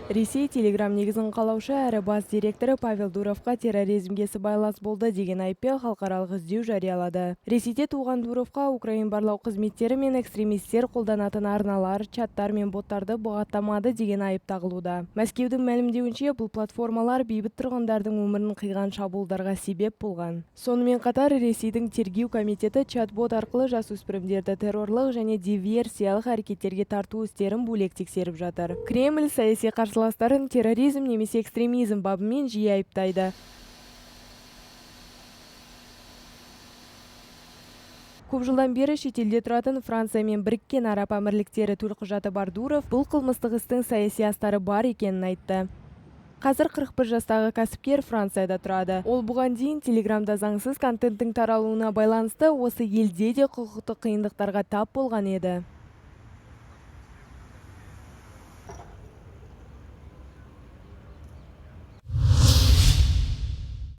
Ресей Телеграм негізін қалаушы әрі бас директоры Павел Дуровқа терроризмге сыбайлас болды деген айыппен халықаралық іздеу жариялады. Ресейде туған Дуровқа украин барлау қызметтері мен экстремистер қолданатын арналар, чаттар мен боттарды бұғаттамады деген айып тағылуда. Мәскеудің мәлімдеуінше, бұл платформалар бейбіт тұрғындардың өмірін қиған шабуылдарға себеп болған. Сонымен қатар Ресейдің тергеу комитеті чат-бот арқылы жасөспірімдерді террорлық және диверсиялық әрекеттерге тарту істерін бөлек тексеріп жатыр. Кремль саяси қарсыластарын терроризм немесе экстремизм бабымен жиі айыптайды. Көп жылдан бері шетелде тұратын Франция мен Біріккен Араб Әмірліктері төлқұжаты бар Дуров бұл қылмыстық істің саяси астары бар екенін айтты. Қазір 41 жастағы кәсіпкер Францияда тұрады. Ол бұған дейін Телеграмда заңсыз контенттің таралуына байланысты осы елде де құқықтық қиындықтарға тап болған еді.